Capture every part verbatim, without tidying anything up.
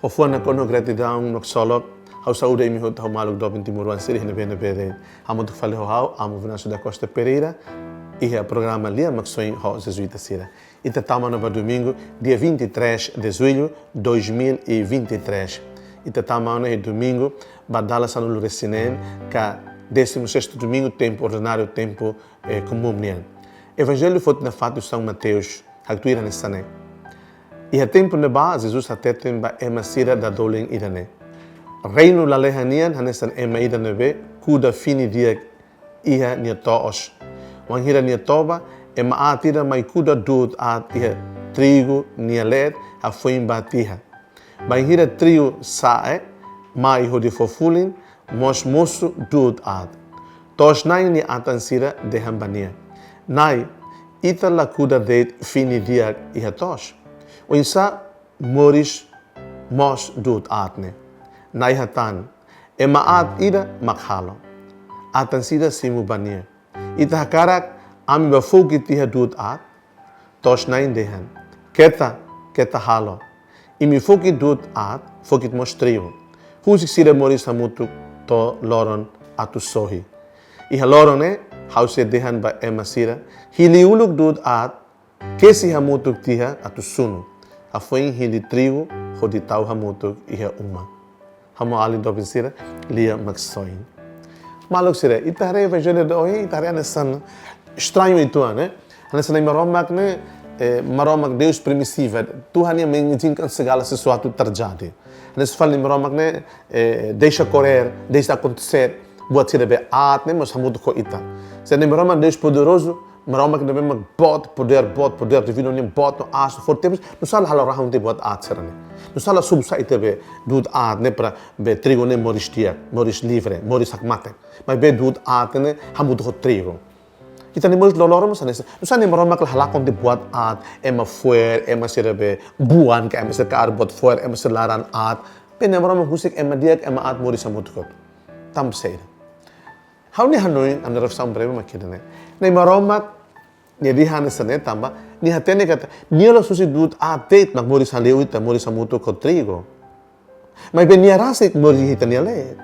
Povu, nakonu gratidaun no ksolok, ha'u saúda imi hotu, ha'u maluk doben timoroan sira iha ne'ebé-ne'ebé de'it. Hamutuk fali ho ha'u, Amo Venâncio da Costa Pereira, iha programa Lia Maksoin ho Jezuita sira. Ita tama ona ba domingu, dia vinte e três de julho de dois mil e vinte e três. Ita tama ona iha domingu, ba dala sanulu-resin-neen, ka décimo sexto domingu, tempu ordináriu, tempu, eh, komún nian. Evanjellu foti nafatin husi São Mateus, haktuir hanesan ne'e. Iha tempu ne'ebá, Jesus hateten ba ema sira dadolen ida-ne'e: Reinu lalehan nian hanesan ema ida ne'ebé kuda fini di'ak iha nia to'os. Wainhira nia toba, ema aat ida mai kuda du'ut aat iha trigu nia leet, hafoin bá tiha. Bainhira trigu sa'e, mai hodi fó fulin, mós mosu du'ut aat. To'os-na'in nia atan sira dehan ba nia: Na'i, ita la kuda de'it fini di'ak iha to'os. Oinsá moris mós du'ut aat ne'e? Na'i hatán: Ema aat ida mak halo. Atan sira simu ba nia: Ita hakarak ami bá foki tiha du'ut aat? To'os-na'in dehan: Keta, keta halo. Imi foki du'ut aat, foki mós trigu. Husik sira moris hamutuk to'o loron atu sohi. Iha loron ne'e, ha'u sei dehan ba ema sira: Hili uluk du'ut aat, kesi hamutuk tiha atu sunu. Hafoin hili trigu hodi tau hamutuk iha uma. Ha'u-nia alin doben sira, Lia Maksoin. Maluk sira, ita haree Evanjellu ida ohin, ita haree hanesan estrañu uitoan, ne'e? Hanesan Na'i Maromak ne'e, eh, Maromak Deus permisiva. Tuhan yang mengizinkan segala sesuatu terjadi. Hanesan fali Na'i Maromak ne'e, eh, deixa correr, deixa acontecer. Buat sira ne'ebé aat ne'e mós hamutuk ho ita. Se Na'i Maromak Deus poderozu, Maromak ne'ebé mak boot, podér boot, podér divinu nian boot no aas, forte tebes, nusá la halo rahun tiha buat aat sira-ne'e? Nusá la subu sa'e tiha be du'ut aat ne'e para be trigu ne'e moris di'ak, moris livre, moris hakmatek? Maibé du'ut aat ne'e hamutuk ho trigu. Ita-nia moris loroloron mós hanesan. Nusá Na'i Maromak la halakon tiha buat aat, ema fo'er, ema sira be buan ka, ema sira kaer buat fo'er, ema sira laran aat? Be Na'i Maromak husik ema di'ak, ema aat moris hamutuk hotu. Tanba saida? Ha'u-nia hanoin, ha'u-nia reflesaun breve mak ida-ne'e. Na'i Maromak, nia dehan hanesan ne'e tanba nia hatene katak nia la'ós husi du'ut aat de'it mak moris haleu ita, moris hamutuk ho trigu. Maibé nia rasik moris iha ita-nia leet.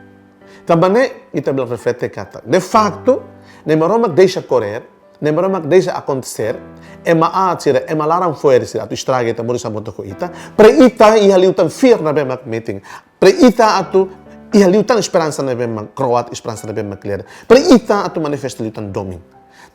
Tanba ne'e, ita bele reflete katak, de facto, Na'i Maromak deixa correr, Na'i Maromak deixa acontecer, ema aat sira, ema laran fo'er sira atu estraga ita, moris hamutuk ho ita, para ita iha liután fiar ne'ebé mak metin. Para ita atu iha liután esperansa ne'ebé mak kro'at, esperansa ne'ebé mak kleur. Para ita atu manifesta liután domin.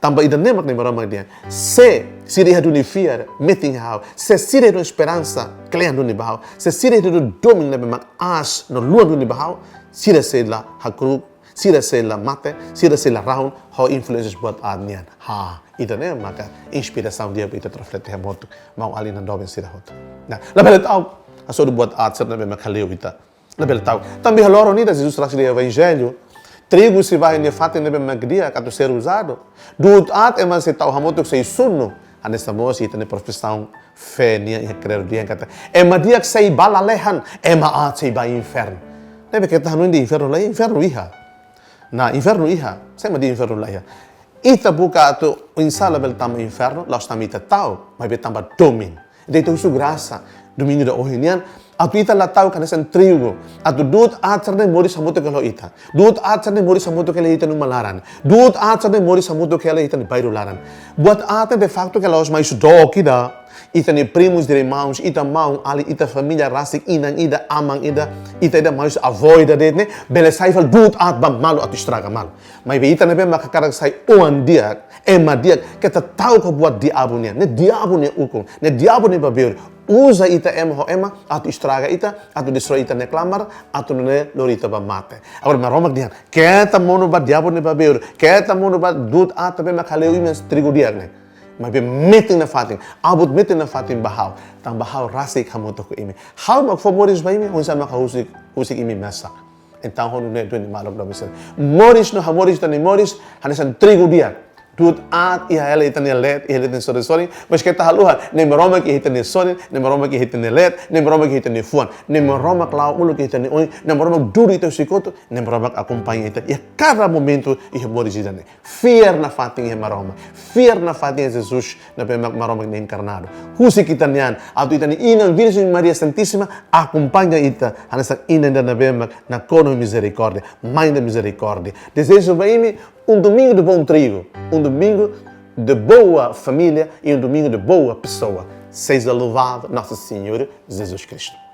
Tanba ida-ne'e mak Na'i Maromak dehan: Se sira iha duni fiar metin ha'u, se sira iha duni esperansa kle'an duni ba ha'u, se sira iha duni domin ne'ebé mak aas no luan duni ba ha'u, sira sei la hakru'uk, sira sei la mate, sira sei la rahun ho influénsia buat aat nian. Ha, ida-ne'e maka inspirasaun di'ak ba ita reflete hamutuk, maun-alin no doben sira hotu. Nah, labele ta'uk hasoru buat aat sira ne'ebé mak haleu ita. Labele ta'uk. Tanba iha loron ida Jesus rasik dehan iha Evanjellu: Trigu sei bá iha nia fatin ne'ebé mak di'ak atu ser uzadu. Du'ut aat ema sei tau hamutuk, sei sunu. Hanesan mós ita-nia profesaun fé nian iha kredu nian katak ema di'ak sei bá lalehan, ema aat sei bá infernu. Ne'ebé keta hanoin dehan infernu laiha, infernu iha. Nah, infernu iha. Sé mak dehan infernu laiha? Ita buka atu oinsá labele tama infernu, la'ós tanba ita ta'uk, maibé tanba domin. Ita husu grasa domingu ida ohin nian, atu ita la ta'uk hanesan trigu, atu du'ut aat sira-ne'e moris hamutuk hela ho ita. Du'ut aat sira-ne'e moris hamutuk hela iha ita-nia uma laran. Du'ut aat sira-ne'e moris hamutuk hela iha ita-nia bairru laran. Buat aat ne'e de facto ke la'ós mai husi dook ida. Ita-nia primos, irmãos, ita maun-alin, ita família rasik, inan ida, aman ida, ita ida mai husi avó ida de'it ne'e, bele sai fali du'ut aat ba malu atu estraga malu. Maibé ita ne'ebé mak hakarak sai oan di'ak, ema di'ak, keta ta'uk ho buat diabu nian. Ne'e diabu nia ukun, ne'e diabu nia babéu. Uza ita ema ho ema atu estraga ita, atu destroi ita-nia klamar, atu nune'e lori ita ba mate. Agora Maromak dehan, keta monu ba diabu nia babéu, keta monu ba du'ut aat ne'ebé mak haleu imi hanesan trigu di'ak ne'e. Maibé metin nafatin, abut metin nafatin ba ha'u, tanba ha'u rasik hamutuk ho imi. Ha'u mak fó moris ba imi, oinsá mak ha'u husik, husik imi mesak. Entaun, ha'u nune'e duni, maluk doben sira. Moris no hamoris ita-nia moris hanesan trigu di'ak. Dudu aat iha hela ita-nia leet, iha ita-nia sorin-sorin, mas keta haluha, Nai Maromak iha ita-nia sorin, Nai Maromak iha ita-nia leet, Nai Maromak iha ita-nia fuan, Nai Maromak la'o uluk iha ita-nia oin, Nai Maromak dudu ita husi kotuk, Nai Maromak akompaña ita iha kada momentu iha moris ida-ne'e. Fiar nafatin iha Maromak, fiar nafatin iha Jesus ne'ebé mak Maromak nia enkarnadu. Husik ita-nian, atu ita-nia Inan Virjen Maria Santísima akompaña ita, hanesan inan ida ne'ebé mak nakonu mizerikórdia, mãe da misericórdia. Dezeja ba imi um domingo de bom trigo, um domingo de boa família e um domingo de boa pessoa. Seja louvado Nosso Senhor Jesus Cristo.